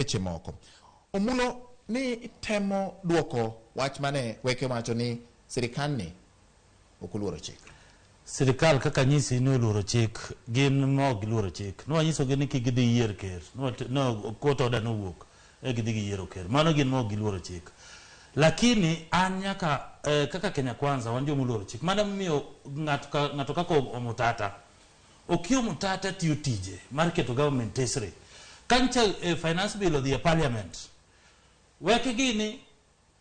Weche moko. Omulo ni temo duoko wach mane Weke wacho ni sirikandni ok oluoro chik. Sirikal kaka anyisi ni oluoro chik, gin ma ok giluoro chik. Ne wanyisogi ni kik gidhi giyier ker. No court order nowuok e gidhi giyiero ker. Mano gin ma ok giluoro chik. Lakini an nyaka eh, kaka Kenya Kwanza wan joma oluoro chik. Mano emomiyo ng'ato ng'ato kaka Omutata Okiya Omutata tiyo tije mar keto government tesre. Ka ncha eh, finance bill odhi e parliament, weke gini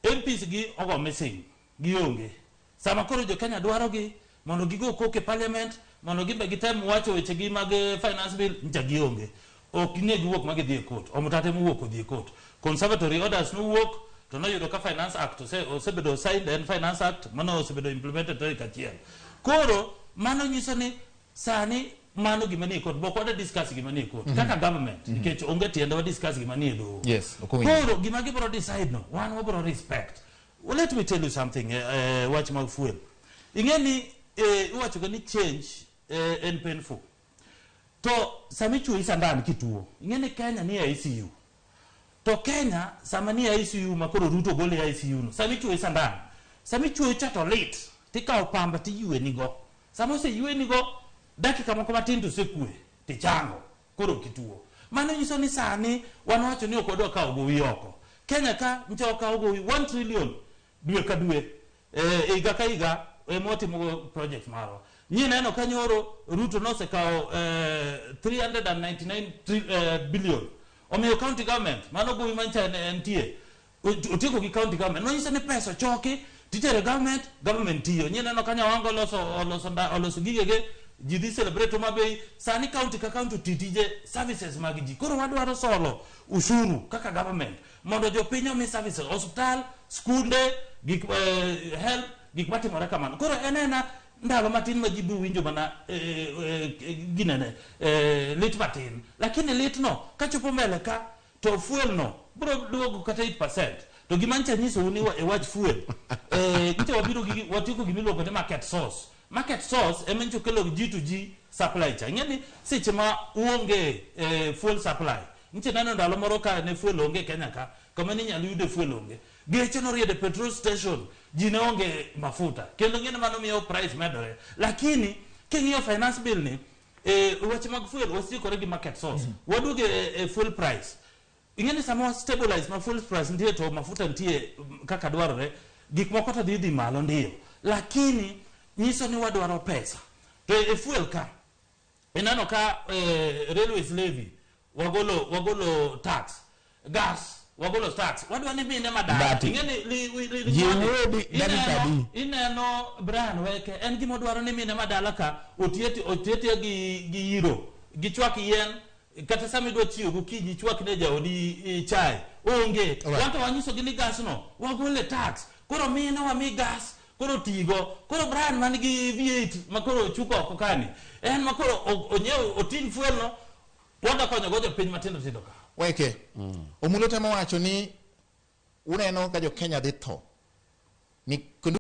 MPs gi ogo missing, gionge. Sama koro jo Kenya dwaro gi mondo gigo koko e parliament, mondo gimbe gitem wacho weche gi mag eh, finance bill, ncha gionge. Ok ne giwuok ma gidhi e court. Omutata ema owuok odhi e court. Conservatory orders nowuok to noyudo ka Finance Act ose, osebedo signed en Finance Act mano osebedo implemented tarik achiel. Koro mano nyiso ni sani mano gima nie court. Bok wada discuss gima nie court. Kaka government nikech onge tiende wa discuss gima nie doho. Yes, ok owinjore. Koro gima gibiro decide no wan wabiro respect. Well, let me tell you something eh, eh, wach mag fuel. Ing'e ni eh, iwacho ga ni change eh, en painful. To sama ichuoyi sandan kituo, ing'e ni Kenya ni e ICU. To Kenya sama ni e ICU ma koro Ruto gole e ICU no, sama ichuoyi sandan, sama ichuoyi cha to lit, tikawo pamba tiyuenigo. Sama oseyuenigo, dakika moko matin to osekwe, tichango, koro ok ituo. Mano nyiso ni sani wan wacho ni ok wadwa kawo gowi oko. Kenya ka ncha wakawo gowi 1 trillion dwe ka dwe eh, higa ka higa ema watimogo project marwa. Nyie neno ka nyoro Ruto nosekawo eh, 399 tri, eh, billion omiyo county government mano gowi mancha entie otieko gi county government manyiso ni pesa ochoki titere government government tiyo nyie neno ka Nyawango oloso oloso nda, oloso gigege ji dhi celebrate Homa Bay sani county ka county oti tije services mag ji koro wadwaro solo ushuru kaka government mondo jopiny omi services osiptal skunde gik eh, health gik matimore kamano koro en ena ndalo matin ma ji biro winjo mana eh, eh, ginene eh, lit matin lakini lit no kachopo mbele ka to fuel no biro duogo kata 8% to gima ncha nyisou ni e wach fuel eh, ncha wabiro gi watieko gima iluongo ni market source market source ema ncha okelo G to G supply cha ing'e ni seche ma uonge eh, fuel supply ncha neno ndalo moro ka ne fuel onge Kenya ka kama ne inyalo yude fuel onge geche noriedo e petrol station ji ne onge mafuta kendo ng'e ni mano miyo price medore lakini king'iyo finance bill ni e, weche mag fuel wasikore gi market source mm -hmm. waduoge e, e fuel price ing'e ni sama stabilize ma fuel price nitie to mafuta nitie mm, kaka dwarore gik moko to dhi dhi malo ndiyo lakini nyiso ni wadwaro pesa to e fuel ka ineno ka eh, railways levy wagolo wagolo tax gas wagolo tax wadwa ni mine madala Bati. ing'e ni li, li, li, Ji li, wuodi dakika adi? ineno Brian Weke en gima odwaro ni mine madala ka otieti otieti gi gi iro gichwak yien kata sama idwa chiewo gokinyi ichwak ne jaodi eh, chae onge Alright. wan to wanyisogi ni gas no wagole tax koro mine wami gas koro tigo koro Brian man gi V8 ma koro ochuko oko kani en ma koro onyiew oting' fuel no wadwa konyo go jopiny matindo tindo ka Weke. Omulo temo wacho ni uneno ka jo Kenya dhi tho. Ni kendo